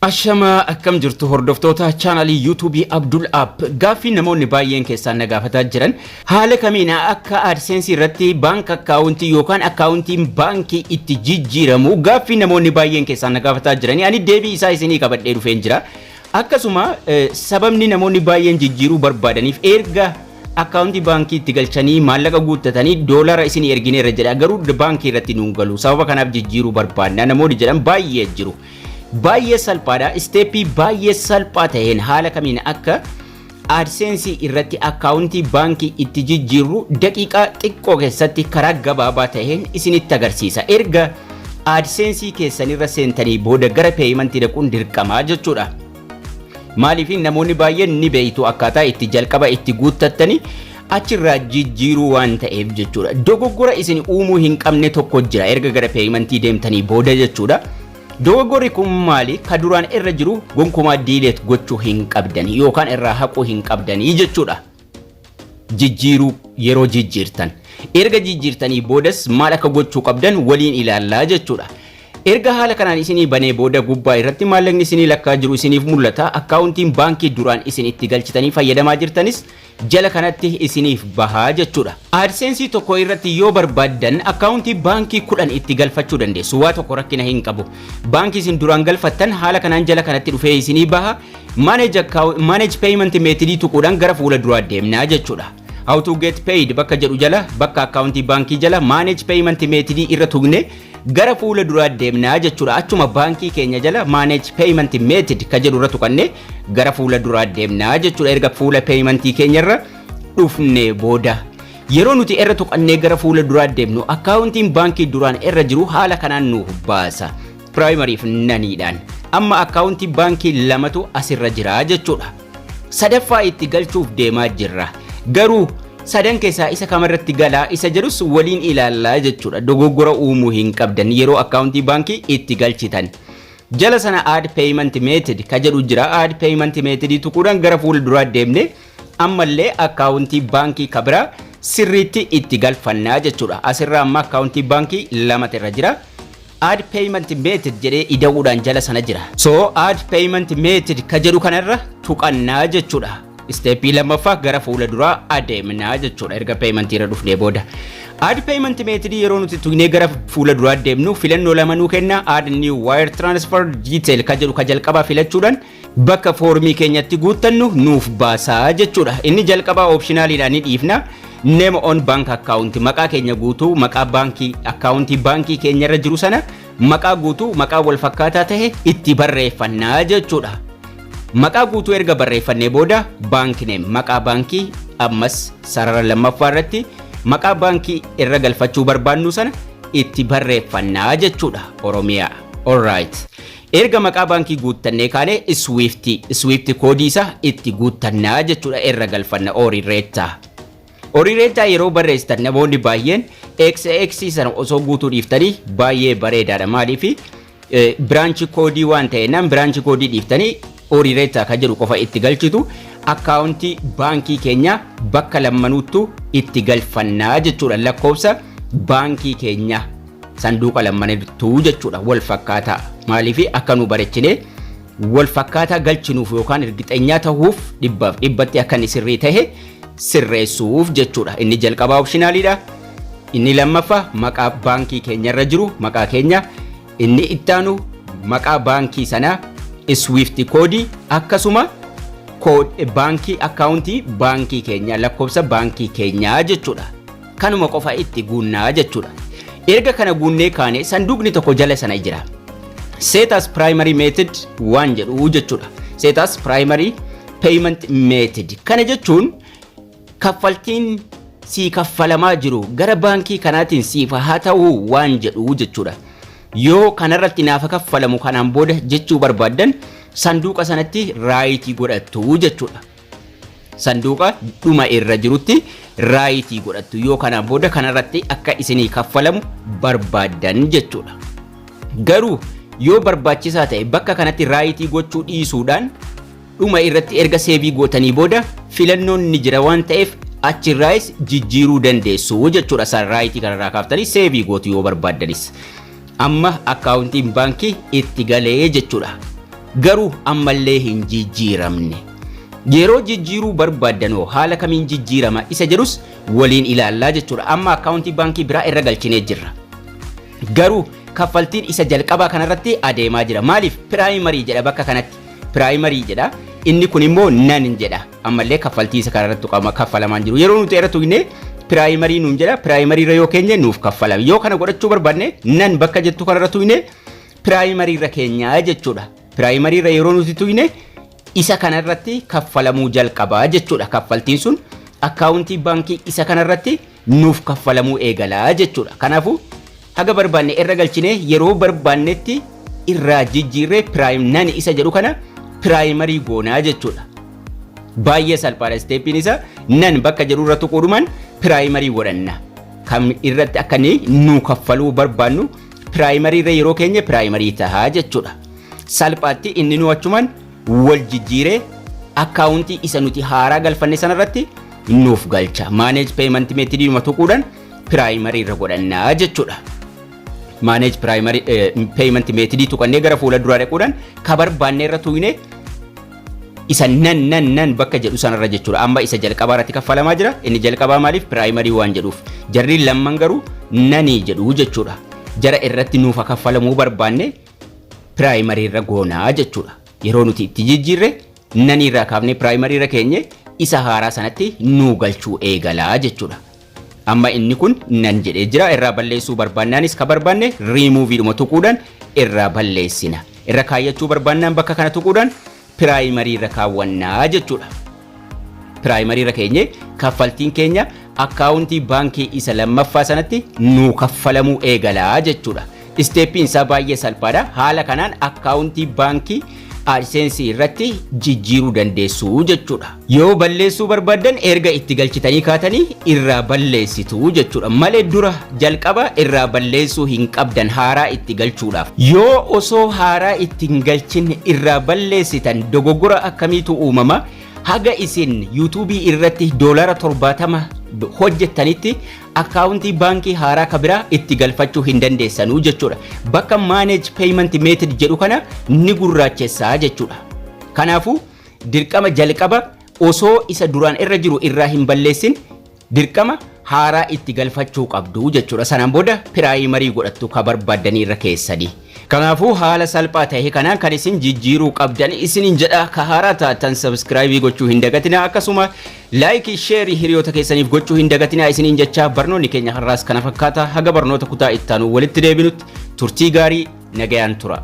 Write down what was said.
Ashamaa, akkam jirtu hordoftoota chaanalii YouTubeii Abdul App? Gaaffii namoonni baay'een keessaan na gaafataa jiran, haala kamiin akka AdSense irratti bank accountii yookaan akkaawuntiin baankii itti jijjiiramu, gaaffii namoonni baay'een keessaan na gaafataa jiranii ani deebii isaa isinii qabadhee dhufeen jira. Akkasuma sababni namoonni baay'een jijjiiruu barbaadaniif, erga akkaawuntii baankii itti galchanii maallaqa guuttatanii doolara isinii ergineerra jedha, garuu baankii irratti nuun galu, sababa kanaaf jijjiiruu barbaadna namoonni jedhan baay'ee jiru. Baay'ee salphaadha. Stepii baay'ee salphaa ta'een haala kamiin akka AdSense irratti akkaawuntii baankii itti jijjiirru daqiiqaa xiqqoo keessatti karaa gabaabaa ta'een isinitti agarsiisa. Erga AdSense keessanirra seentanii booda gara paymentii dhaquun dirqamaa jechuudha. Maaliif? Namoonni baay'een ni beeytu akkaataa itti jalqaba itti guuttattanii achirraa jijjiiruu waan ta'eef jechuudha. Dogoggora isin uumuu hin qabne tokko jira erga gara paymentii deemtanii booda jechuudha. Dogoggorri kun maali? Ka duraan irra jiru gonkumaa delete gochuu hin qabdanii yookaan irraa haquu hin qabdanii jechuudha. Jijjiiruu yeroo jijjiirtan. Erga jijjiirtanii boodas maal akka gochuu qabdan waliin ilaallaa jechuudha. Erga haala kanaan isinii banee booda gubbaa irratti maallaqni isinii lakkaa jiru isiniif mul'ata. Akkaawuntiin baankii duraan isin itti galchitanii fayyadamaa jirtanis jala kanatti isiniif bahaa jechuudha. AdSense tokko irratti yoo barbaaddan akkaawuntii baankii 10 itti galfachuu dandeessu. Waa tokko rakkina hin qabu. Baankii isin duraan galfattan haala kanaan jala kanatti dhufee isinii baha. Manage payment method tuquudhaan gara fuula duraa deemnaa jechuudha. How to get paid bakka jedhu jala, bakka akkaawuntii baankii jala, manage payment method irra tuqne gara fuula duraa deemnaa jechuudha. Achuma baankii keenya jala manage payment method ka jedhu irra tuqanne gara fuula duraa deemnaa jechuudha. Erga fuula paymentii keenya irra dhufne booda, yeroo nuti irra tuqannee gara fuula duraa deemnu, akkaawuntiin baankii duraan irra jiru haala kanaan nuuf baasa. Primary fi noneiidhaan. Amma akkaawuntii baankii lamatu asirra jira jechuudha. Sadaffaa itti galchuuf deemaa jirra. Garuu sadan keessaa isa kamarratti galaa isa jedhus waliin ilaallaa jechuudha. Dogoggora uumuu hin qabdan yeroo akkaawuntii baankii itti galchitan. Jala sana add payment method ka jedhu jira. Add payment method tuquudhaan gara fuula duraa deemne ammallee akkaawuntii baankii kabira sirriitti itti galfannaa jechuudha. Asirraa amma akkaawuntii baankii lamatu irra jira. Add payment method jedhee ida'uudhaan jala sana jira. So add payment method ka jedhu kanarra tuqannaa jechuudha. Stepii lammaffaa gara fuula duraa adeemnaa jechuudha erga paymentii irra dhufnee booda. Add payment method yeroo nuti tuqnee gara fuula duraa deemnu filannoo lama nuu kenna. Add new wire transfer detail ka jedhu ka jalqabaa filachuudhaan bakka foormii keenyatti guuttannu nuuf baasaa jechuudha. Inni jalqabaa optionaliidhaan ni dhiifna. Name on bank account, maqaa keenya guutuu, maqaa baankii akkaawuntii baankii keenya irra jiru sana maqaa guutuu, maqaa wal fakkaataa ta'e itti barreeffannaa jechuudha. Maqaa guutuu erga barreeffannee booda bank name, maqaa baankii, ammas sarara lammaffaa irratti maqaa baankii irra galfachuu barbaannu sana itti barreeffannaa jechuudha. Oromiyaa. Alright. Erga maqaa baankii guuttannee kaanee Swift koodii isaa itti guuttannaa jechuudha, irra galfanna Orireettaa. Orireettaa yeroo barreessitan namoonni baay'een XX sana osoo guutuu dhiiftanii baay'ee bareedaadha. Maaliif? Branch koodii waan ta'e branch koodii dhiiftanii Orireettaa kan jedhu qofa itti galchitu. Akkaawuntii baankii keenya bakka lammanuuttu itti galfannaa jechuudha. Lakkoofsa baankii keenya sanduuqa lammanittuu jechuudha, wal fakkaataa. Maaliif? Akka nu bareechinee wal fakkaataa galchinuuf yookaan ergixeenyaa ta'uuf, dhibbaaf dhibbatti akka inni sirrii ta'e sirreessuuf jechuudha. Inni jalqabaa optionaliidha. Inni lammaffaa maqaa baankii keenya irra jiru, maqaa keenya. Inni ittaanu maqaa baankii sanaa, Swift koodii, akkasuma baankii akkaawuntii baankii keenya, lakkoofsa baankii keenyaa jechuudha. Kanuma qofa itti guunnaa jechuudha. Erga kana guunnee kaane sanduuqni tokko jala sana jira. Set as primary method waan jedhu jechuudha. Set as primary payment method. Kana jechuun kaffaltiin sii kaffalamaa jiru gara baankii kanaatiin siif haa ta'u waan jedhu jechuudha. Yoo kanarratti naafa kaffalamu kanaan booda jechuu barbaaddan sanduuqa sanatti rightii godhattu jechuudha. Sanduuqa dhuma irra jirutti rightii godhattu yoo kanaan booda kanarratti akka isinii kaffalamu barbaaddan jechuudha. Garuu yoo barbaachisaa ta'e bakka kanatti rightii gochuu dhiisuudhaan dhuma irratti erga saveii gootanii booda filannoon ni jira waan ta'eef achirraayis jijjiiruu dandeessu jechuudha. Isaan rightii kanarraa kaaftanii saveii gootu yoo barbaaddanis. Amma akkaawuntiin baankii itti galee jechuudha. Garuu ammallee hin jijjiiramne. Yeroo jijjiiruu barbaaddanoo haala kamiin jijjiirama isa jedhus waliin ilaallaa jechuudha. Amma akkaawuntii baankii biraa irra galchinee jirra. Garuu kaffaltiin isa jalqabaa kanarratti adeemaa jira. Maaliif? Primary jedha bakka kanatti. Primary jedha. Inni kun immoo none jedha. Ammallee kaffaltii isa kanarratti kaffalamaan jiru. Yeroo nuti irra tuqne primary nuun jedha. Primary irra yoo keenye nuuf kaffalama. Yoo kana godhachuu barbaanne, none bakka jettu kanarra tuqne primary irra keenyaa jechuudha. Primary irra yeroo nuti tuqne isa kanarratti kaffalamuu jalqabaa jechuudha. Kaffaltiin sun akkaawuntii baankii isa kanarratti nuuf kaffalamuu eegalaa jechuudha. Kanaafuu haga barbaanne irra galchine yeroo barbaannetti irraa jijjiirree prime none isa jedhu kana primary goonaa jechuudha. Baay'ee salphaadha stepiin isa. None bakka jedhu irra tuquudhumaan primary godhanna. Kan irratti akka inni nu kaffaluu barbaannu primary irra yeroo keenya primary tahaa jechuudha. Salphaatti inni nu achumaan wal jijjiiree akkaawuntii isa nuti haaraa galfanne sanarratti nuuf galcha. Manage payment method tuquudhaan primary irra godhannaa jechuudha. Manage primary payment method tuqannee gara fuula duraa dhaquudhaan ka barbaanne irra tuqne, isa none none none bakka jedhu sanarra jechuudha. Amma isa jalqabaa irratti kaffalamaa jira. Inni jalqabaa maaliif? Primary waan jedhuuf. Jarri lamman garuu none jedhu jechuudha. Jara irratti nuuf kaffalamuu barbaanne primary irra goonaa jechuudha. Yeroo nuti itti jijjiirre, none irraa kaafnee primary irra keenye, isa haaraa sanatti nuu galchuu eegalaa jechuudha. Amma inni kun none jedhee jira. Irraa balleessuu barbaannaanis ka barbaanne riimuuviidhuma tuquudhaan irraa balleessina. Irra kaayyachuu barbaannaan bakka kana tuquudhaan primary irra kaawwannaa jechuudha. Primary irra keenye kaffaltiin keenya akkaawuntii baankii isa lammaffaa sanatti nuu kaffalamuu eegalaa jechuudha. Stepiin isaa baay'ee salphaadha. Haala kanaan akkaawuntii baankii AdSense irratti jijjiiruu dandeessu jechuudha. Yoo balleessuu barbaaddan, erga itti galchitanii kaatanii irraa balleessitu jechuudha. Malee dura jalqaba irraa balleessuu hin qabdan haaraa itti galchuudhaaf. Yoo osoo haaraa itti hin galchin irraa balleessitan, dogoggora akkamiitu uumama? Haga isin yuutuubii irratti $70 hojjettanitti akkaawuntii baankii haaraa ka biraa itti galfachuu hin dandeessanuu jechuudha. Bakka manage payment method jedhu kana ni gurraachessaa jechuudha. Kanaafuu dirqama jalqaba osoo isa duraan irra jiru irraa hin balleessin dirqama haaraa itti galfachuu qabdu jechuudha. Sanaan booda primary godhattu ka barbaaddanii irra keessanii. Kanaafuu haala salphaa ta'e kanaan kan isin jijjiiruu qabdan isinin jedha. Ka haaraa taatan subscribe gochuu hin dagatinaa, akkasuma like, share hiriyoota keessaniif gochuu hin dagatinaa isiniin jecha, barnoonni keenya har'aas kana fakkaata. Haga barnoota kutaa ittaanu walitti deebinutti turtii gaarii, nagayaan tura.